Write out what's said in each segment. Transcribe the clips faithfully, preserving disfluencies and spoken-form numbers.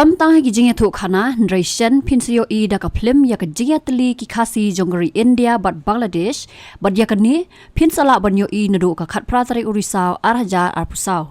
Ym tang ha ki jingïathuh khana, hynrei shen phin sa ïohi da ka film ïa ka jingïatylli ki Khasi jong ka ri India bad Bangladesh, bad ïa kane phin sa lah ban ïohi naduh ka khatphra tarik u Risaw ar hajar arphew saw.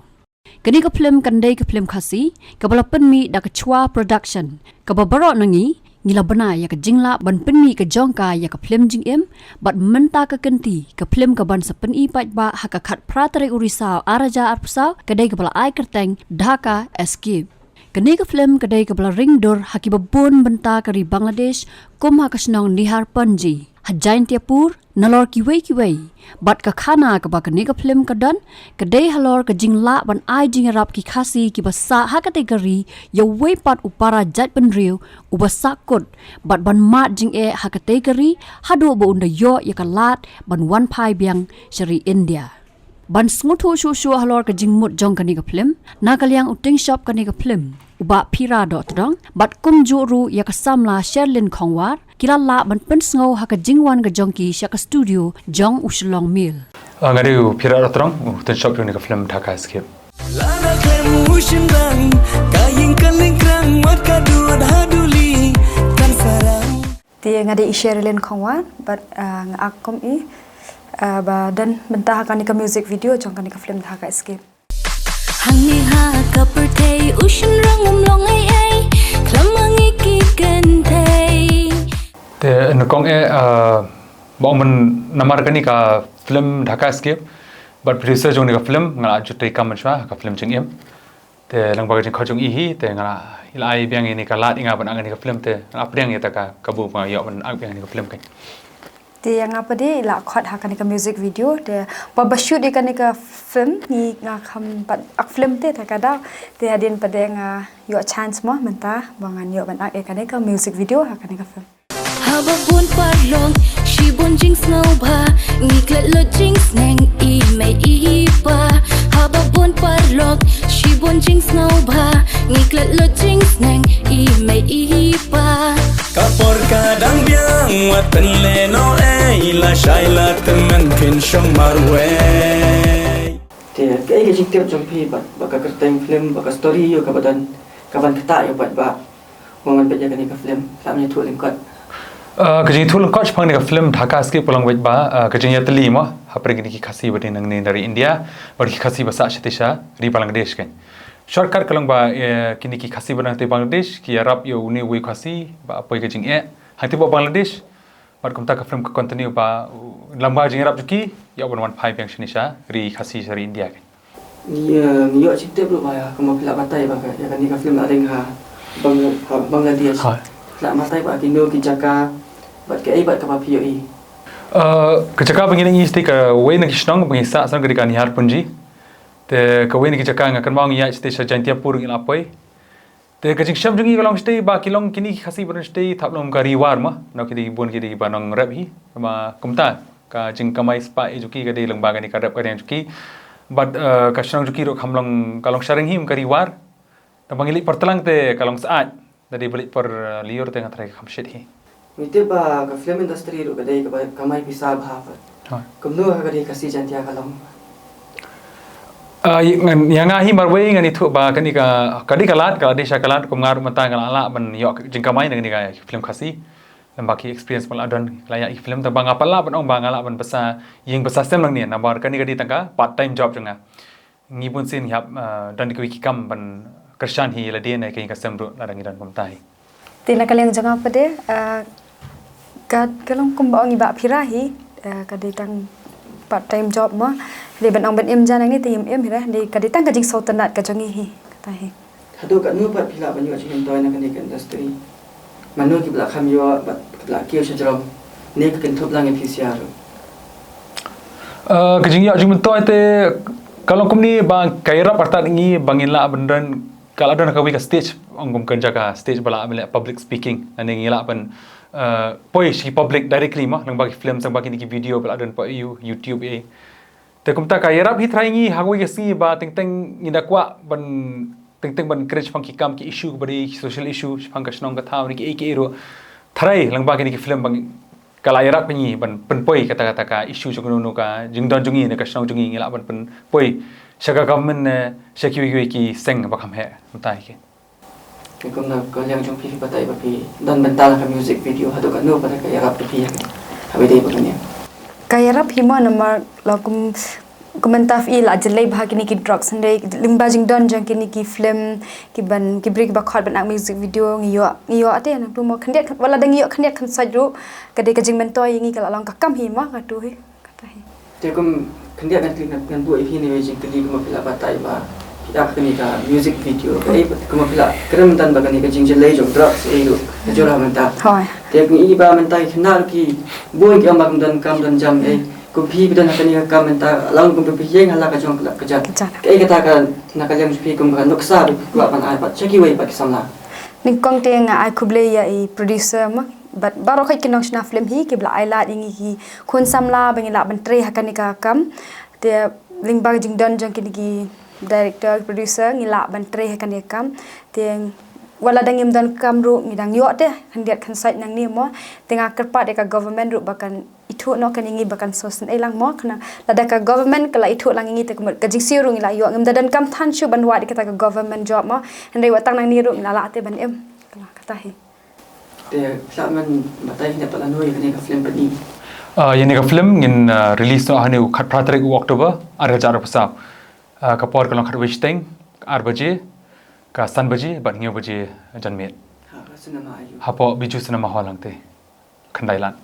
Kane ka film kan dei ka film Khasi kaba la pynmih da ka Chwa Production, kaba baroh na ngi ngi la bna ïa ka jinglah ban pynmih ka jong ka ïa ka film jingim, bad mynta ka kynti ka film kaban sa pyni paidbah ha ka khatphra tarik u Risaw ar hajar arphew saw ka dei kaba la ai kyrteng Dhaka Escape. Kane ka film ka dei kaba la ring dur ha kiba bun bynta ka ri Bangladesh, kum ha ka shnong Niharpanji, ha Jaintiapur, nalor kiwei kiwei. Bad ka khana kaba kane ka film ka don ka dei halor ka jinglah ban ai jingïarap ki Khasi kiba sah ha katei ka ri ïa uwei pat u para jaitbynriew uba sahkut, bad ban mad jingeh ha katei ka ri haduh ba un da ïoh ïa ka lad ban wan phai biang sha ri India. Ban sngewthuh shuh shuh halor ka jingmut jong kane ka film, na ka liang u tyngshop kane ka film, u Bah Phira Dohtdong, bad kumjuh ruh ïa ka samla Sherlyn Khongwar, ki la lah ban pynsngew ha ka jingwan ka jong ki sha ka studio jong u Shillong Mail. Ah, nga dei u Phira Dohtdong, u tyngshop jong kane ka film Dhaka Escape. Lada khlem u shynrang, ka ïing ka lyngkrang, wat ka dud ha duli, kan sarang. Te nga dei i Sherlyn Khongwar, bad, ah, nga act kum i, ah, ba don bynta ha kane ka music video jong kane ka film Dhaka Escape. Hangne ha ka pyrthei u shynrang um long ei ei, khlem ma ngi ki kynthei. Te nyngkong eh, ah, ba ong ban namar kane ka film Dhaka Escape, bad producer jong kane ka film nga la ju trei kam mynshwa ha ka film Jingim. Te lyngba ka jingkhot jong i hi, te nga la, i la ai biang ïa kane ka lad ïa nga ban act ïa kane ka film, te nga la pdiang ïa kata ka kabu ba nga ïoh ban act biang ïa kane ka film kan. Te ïa nga pat de i la khot ha kane ka music video, te ba ba shoot ïa kane ka film ngi nga kham pat act film te, te ka daw, te hadien pat de nga ïoh chance mo mynta ba ngan ïoh ban act ïa kane ka music video ha kane ka film. Haba bun paralok shibun jingsngewbha, ngi klet lut jingsneng i mei i pa. Haba bun paralok shibun jingsngewbha, ngi klet lut jingsneng i mei i pa. Ka por ka dang biang, wat pynlehnoh ei, lashai la tymmen phin shong marwei. Te kaei ka jingtip jong phi bad, bad ka kyrteng film, bad ka story ïa kaba don, kaban ktah ïa u paidbah? Mo ngan peit ïa kane ka film, lah ban ïathuh lyngkot. Ah, ka jingïathuh lyngkot shaphang kane ka film Dhaka Escape ka long beit ba, ah, ka jingïatylli mo hapdeng kine ki Khasi ba dei nangne na ri India bad ki Khasi ba sah shatei sha ri Bangladesh kan. Shortcut ka long ba, eh, kine ki Khasi ba na shatei Bangladesh ki ïarap ïa une uwei u Khasi ba poi ka jingeh hangtei hapoh Bangladesh. Bad kumta ka film ka continue ba, u, lyngba ka jingïarap jong ki ïoh ban wan phai biang shane sha ri Khasi sha ri India kan. Ngi, eh, ngi ïoh jingtip ruh ba ïa, kumba phi la batai ba ka, ïa kane ka film la ring ha Bangla-, ha Bangladesh. Ha. La batai ba kino ki jaka, bad kaei bad kaba phi ïohi? Eh, ka jaka ba ngi ïohi shatei, kawei na ki shnong ba ngi sah shnong ka dei ka Niharpunji. Te kawei na ki jaka nga kynmaw ngi ïaid shatei sha Jaintiapur ngi la poi. Te ka jingshem jong ngi ka long shatei ba ki long kine ki Khasi ba don shatei thap long ka ri War mo. Nangno ki dei bun ki dei ba nongrep hi. Namar kumta ka jingkamai spah ïa jong ki ka dei lyngba kane ka rep ka riang jong ki. Bad, eh, ka shnong jong ki ruh kam long, ka long sharing hi, ka ri War. Tang ba ngi leit por tlang te ka long syaid. Lada dei ba leit por, eh, lyiur te nga tharai ka kham shit hi. Ngi tip ba ka film industry ruh ka dei kaba kamai pisa bha pat. Hooid. Kumno ha ka ri Khasi Jaiñtia ka long? Ah, ïa, ngan, ïa nga hi marwei ngan ïathuh ba kane ka, ka dei ka lad, ka la dei sha ka lad, kum nga ruh mynta nga la lah ban ïoh jingkamai na kane ka film Khasi. Lem bad ki experience ba nga la don, la ïa ki film, tang ba nga pat lah ban ong ba nga lah ban bsa ïing bsa sem nangne, namar kane ka dei tang ka part time job jong nga. Ngi bunsien ngi hap, ah, don kiwei ki kam ban kyrshan hi lade ne ka ïing ka sem ruh lada ngi don kumta hi. Te na ka liang jong nga pat de, ah, ka, ka long kumba ong i Bah Phira hi, ah, ka dei tang part time job mo. Dei ban ong ban im ja nangne te im im hi re, dei ka dei tang ka jingsngewtynnat ka jong ngi hi, kata hi. Haduh katno pat phi lah ban ïoh jingmyntoi na kane ka industry? Mano kiba la kham ïoh bad kiba la kiew shajrong ne ka kynthup lang ïa phi sha ruh? Eh, ka jingïoh jingmyntoi te ka long kumne ba ka ïarap artat ngi ba ngin lah ban don, ka la don kawei ka stage, ong kum ka jaka stage ba lah ban leh public speaking, lane ngi lah ban, eh, poi sha ki public directly mo, lyngba ki film, lyngba kine ki video ba la don hapoh You-, YouTube eh. Te kumta ka ïarap hi tharai ngi ha kawei ka sngi ba teng teng ngi da kwah ban, teng teng ban kren shaphang ki kam ki issue kaba dei ki social issue shaphang ka shnong ka thaw ne kiei kiei ruh. Tharai lyngba kine ki film ba ngi, ka la ïarap ngi ban pynpoi kata kata ka issue jong kano kano ka jingdon jong ngi ne ka shnong jong ngi, ngi lah ban pynpoi sha ka government ne sha kiwei kiwei ki seng ba kham heh. Kumta hi ki. Te kumno ka liang jong phi, phi batai ba phi don bynta ha ka music video, haduh katno pat ka ïarap ïa phi ha kaba ïadei bad kane? Ka ïarap hi mo, namar la kum, kum mynta phi la jyllei bha kine ki drugs, hynrei lyngba jingdon jong kine ki film, ki ban, ki briew kiba khot ban act music video, ngi ïoh, ngi ïoh te nangtu mo, khyndiat, wat la dang ngi ïoh khyndiat khynsoit ruh, ka dei ka jingmyntoi ïa ngi, ka la long ka kam hi mo, katu hi. Kata hi. Te kum khyndiat ngan kylli, ngan, ngan buh ïa phi ïa kane ka jingkylli, kumba phi la batai ba phi act ha kane ka music video. Kaei, kumba phi la kren mynta ba kane ka jingjyllei jong drugs ei ruh ka jur ha mynta. Hooid. Te ngi i ba mynta ki khynnah ruh ki bun ki ong ba kim don kam don jam ei. Kum phi, phi don ha kane ka kam mynta, la kum phi ïeng ha la ka jong ka lad ka jat. Ka jat. Kaei kata ka, na ka liang jong phi, kum ka nuksa ba phi kwah ban ai pat sha kiwei pat ki samla? Nyngkong te nga ai khublei ïa i producer mo, bad baroh khoit ki nongshna film hi, kiba la ai lad ïa ngi ki khun samla ba ngin lah ban trei ha kane ka kam. Te lyngba jingdon jong kine ki director, producer, ngin lah ban trei ha kane ka kam. Te wat la dang ngim don kam ruh, ngi dang ïoh te khyndiat khynsoit nangne mo. Te nga kyrpad ïa ka government ruh ba kan ithuh noh kane ïa ngi, ba kan sngewsynei lang mo, kane lada ka government ka la ithuh lang ïa ngi te kumta ka jingsiew ruh ngi la ïoh, ngim da don kam than shuh ban wad ïa kata ka government job mo. Hynrei wat tang nangne ruh ngi la lah te ban im. Kata, kata hi. Te phi lah ban batai kine pat lano ïa kane ka film pat ni? Ah, ïa kane ka film ngin, ah, release noh ha une u khatphra tarik u October, ar hajar arphew saw. Ah, ka por ka long khatwei shiteng, ar baje, ka san baje bad hynñiew baje janmiet. Ha, ka cinema aiu? Hapoh Bijou Cinema Hall hangtei. Khyndai lad.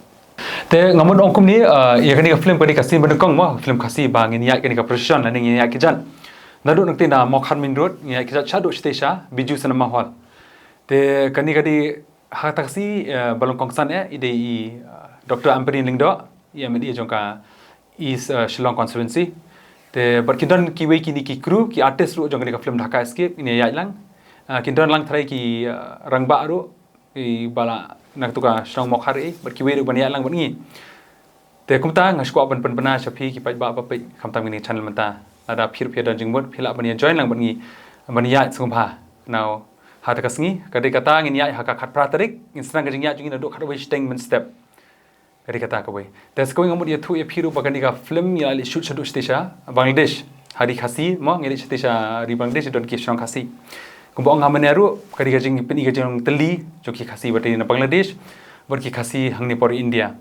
Te nga mut ong kumne, ah, ïa kane ka film ka dei ka sien banyngkong mo, film Khasi ba ngin ïaid kane ka procession lane ngin ïaid kjat. Naduh nangtei na Mawkhar Main Road, ngin ïaid kjat shaduh shatei sha Bijou Cinema Hall. Te kane ka dei ha kata ka sngi, eh, ba long kongsan eh, i dei i, ah, Doctor Ampareen Lyngdoh, i M L A jong ka East, eh, Shillong Constituency. Te bad kin don kiwei kine ki crew, ki artist ruh jong kane ka film Dhaka Escape, ngin ïaid lang. Ah, kin don lang trai ki, ah, rangbah ruh, kiba la na katu ka shnong Mawkhar, eh, bad kiwei ruh ban ïaid lang bad ngi. Te kumta nga sngewkwah ban pynbna sha phi ki paidbah ba peit khamtam kane ka channel mynta. Lada phi ruh phi don jingmut, phi lah ban ïa join lang bad ngi, ban ïaid sngewbha. Now, ha kata ka sngi, ka dei kata ngin ïaid ha ka khatphra tarik, ngin sdang ka jingïaid jong ngi naduh khatwei shiteng mynstep. Ka dei kata kawei. Te sa kawei nga mut ïathuh ïa phi ruh ba kane ka film ngi la leit shoot shaduh shatei sha Bangladesh. Ha ri Khasi mo, ngi leit shatei sha ri Bangladesh, don ki shnong Khasi. Kumba ong nga mynne ruh, ka dei ka jingpyni ka jingtylli jong ki Khasi ba dei na Bangladesh bad ki Khasi hangne por India.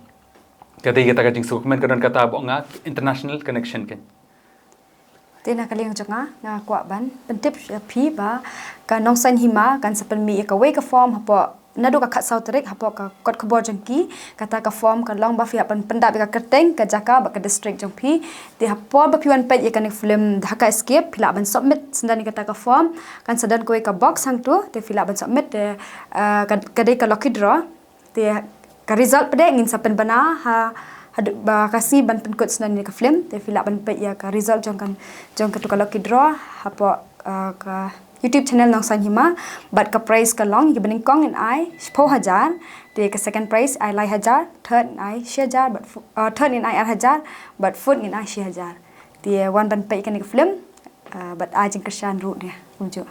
Ka dei kata ka jingsngewkmen, ka don kata ba ong nga international connection kein. Te na ka liang jong nga, nga kwah ban pyntip ïa phi ba ka Nongsan Hima kan sa pynmih ïa kawei ka form hapoh naduh ka khatsaw tarik hapoh ka kot khubor jong ki. Kata ka form ka long ba phi hap ban pyndap ïa ka kyrteng, ka jaka bad ka district jong phi. Te ha por ba phi wan peit ïa kane ka film Dhaka Escape, phi lah ban submit syndon ïa kata ka form. Kan sa don kawei ka box hangtu, te phi lah ban submit, te, ah, ka, ka dei ka lucky draw. Te ka result pat de ngin sa pynbna ha, ha, ba ka sngi ban pynkut syndon ïa ka film. Te phi lah ban peit ïa ka result jong ka, jong katu ka lucky draw hapoh, ah, ka YouTube channel Nongsan Hima. Bad ka prize ka long, ïa kiba nyngkong ngin ai shiphew hajar, te ka second prize ai lai hajar, third ngin ai shi hajar, bad fo-, ah, third ngin ai ar hajar, bad fourth ngin ai shi hajar. Te wan ban peit ïa kane ka film, ah, bad ai jingkyrshan ruh de kumjuh.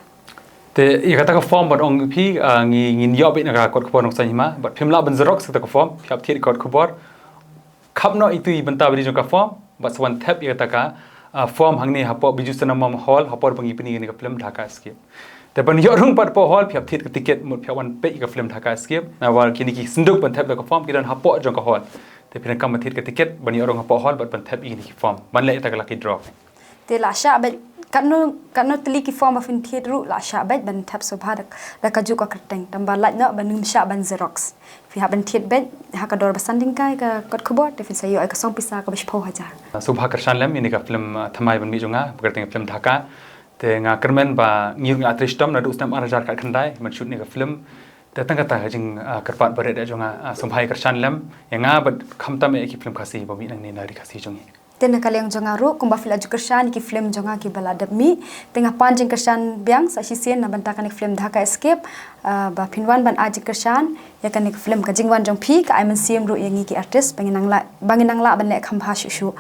Te ïa kata ka form bad ong phi, ah, ngi, ngin ïoh beit na ka kot khubor Nongsan Hima, bad phim lah ban xerox kata ka form, phi hap thied kot khubor. Khap noh itu i bynta ba dei jong ka form, bad sa wan thep ïa kata ka, ah, form hangne hapoh Bijou Cinema Hall, hapoh ba ngi pyni kane ka film Dhaka Escape. Te ban ïoh rung pat hapoh hall, phi hap thied ka ticket, mut phi hap wan peit ïa ka film Dhaka Escape. Namar kine ki synduk ban thep da ka form ki don hapoh jong ka hall. Te phi donkam ban thied ka ticket ban ïoh rung hapoh hall bad ban thep ïa kine ki form ban leh ïa kata ka lucky draw. Te la shah beit, katno, katno tylli ki form ba phin thied ruh la shah beit ban thep sngewbha da, da kajuh ka kyrteng. Tang ba lait noh ban ym shah ban xerox. Phi hap ban thied beit ha ka dor ba san tyngka ïa ka kot khubor, te phin sa ïoh ïa ka song pisa kaba shiphew hajar. Sngewbha kyrshan lem ïa kane ka film, ah, Thymmai Ban Mih Jong Nga, ba kyrteng film Dhaka. Te nga kyrmen ba ngi ruh ngi la trei shitom naduh u snem ar hajar khatkhyndai ban shoot ïa kane ka film. Te tang kata ka jing, ah, kyrpad barit jong nga, ah, sngewbha ïa kyrshan lem ïa nga bad khamtam ïa ki film Khasi ba mih nangne na ri Khasi jong ngi. Te na ka liang jong nga ruh, kumba phi la ju kyrshan ïa ki film jong nga kiba la dep mih, te nga pan jingkyrshan biang sa shisien na bynta kane ka film Dhaka Escape, ah, ba phin wan ban ai jingkyrshan ïa kane ka film. Ka jingwan jong phi ka ai mynsiem ruh ïa ngi ki artist ba ngin nang lah, ba ngin nang lah ban leh kham bha shuh shuh.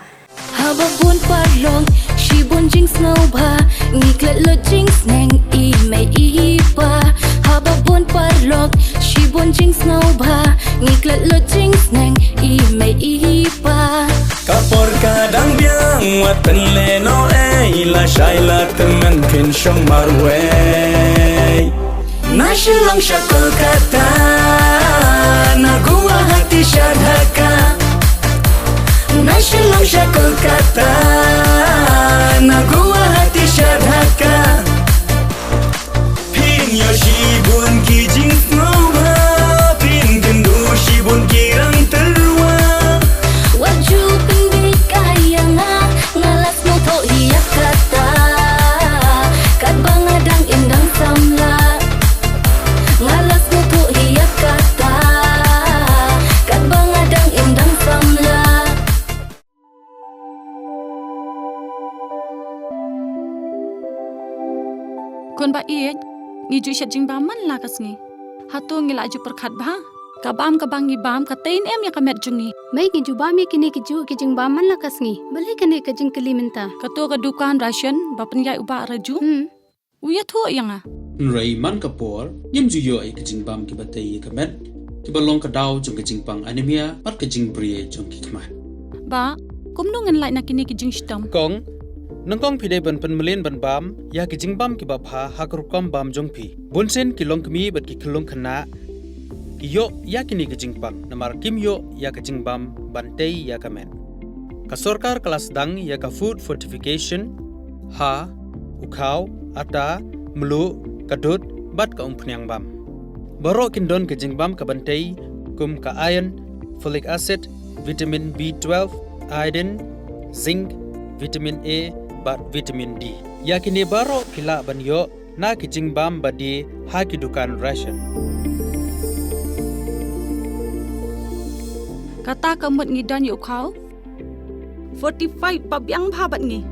Haba bun paralok shibun jingsngewbha, ngi klet lut jingsneng i mei i pa. Haba bun paralok shibun jingsngewbha, ngi klet lut jingsneng i mei i pa. Ka por ka dang biang, wat pynlehnoh ei, lashai la tymmen phin shong marwei. Na Shillong sha Kolkata, na Guwahati sha Dhaka, na Shillong sha Kolkata, na Guwahati sha Dhaka. Phin ïoh shibun ki jingsngewbha, phin kynduh shibun ki rang tyrwa. Wat ju pynbit ka ïa nga, nga la sngewthuh ïa kata. Katba nga dang im dang samla, nga la sngewthuh ïa kata. Katba nga dang im dang samla. Khun ba ïeit, ngi ju shet jingbam man la ka sngi. Hato ngi la ju pyrkhat bha? Ka bam kaba ngi bam ka tei em ïa ka met jong ngi. Mei, ngi ju bam ïa kine ki ju ki jingbam man la ka sngi. Balei kane ka jingkylli mynta? Kato ka dukan ration ba pynïaid u Bah Raju. Hmm. U ïathuh ïa nga. Hynrei man ka por, ngim ju ïoh ïa ki jingbam kiba tei ïa ka met, kiba long ka daw jong ka jingpang anemia, bad ka jingbri jong ki khmat. Bah, kumno ngan lait na kine ki jingshitom? Kong, nyngkong phi dei ban pynmlien ban bam ïa ki jingbam kiba bha ha ka rukom bam jong phi. Bunsien ki longkmie bad ki khyllung khynnah ki ïoh ïa kine ki jingpang, namar kim ïoh ïa ka jingbam ban tei ïa ka met. Ka sorkar ka la sdang ïa ka food fortification ha u khaw, ata, mluh, ka dud, bad ka umphniang bam. Baroh kin don ka jingbam kaban tei, kum ka iron, folic acid, vitamin B twelve, iodine, zinc, vitamin A, bad vitamin D. Ïa kine baroh phi lah ban ïoh na ki jingbam ba die ha ki dukan ration. Kata ka mut ngi don ïa u khaw fortified ba biang bha bad ngi.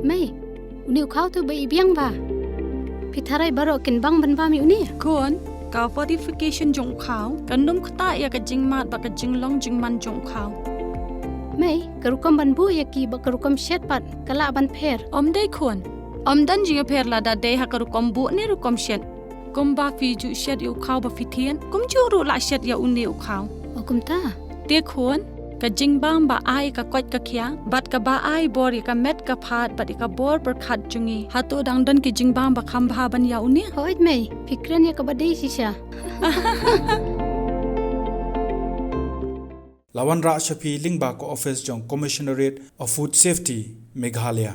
Mei, une u khaw te ba i biang bha. Phi tharai baroh kin bang ban bam ïa une? Khun, ka fortification jong u khaw kan ym ktah ïa ka jingmad bad ka jinglong jingman jong u khaw. Mei, ka rukom ban buh ïa ki bad ka rukom shet pat ka lah ban pher? Ym dei khun. Ym don jingïapher lada dei ha ka rukom buh ne rukom shet. Kumba phi ju shet ïa u khaw ba phi thied, kumjuh ruh lah shet ïa une u khaw. O kumta. Te khun, ka jingbam ba ai ka koit ka khiah bad kaba ai bor ïa ka met ka phad bad ïa ka bor pyrkhat jong ngi, hato dang don ki jingbam ba kham bha ban ïa une? Hooid mei, phi kren ïa kaba dei shisha. La wanrah sha phi lyngba ka office jong Commissionerate of Food Safety, Meghalaya.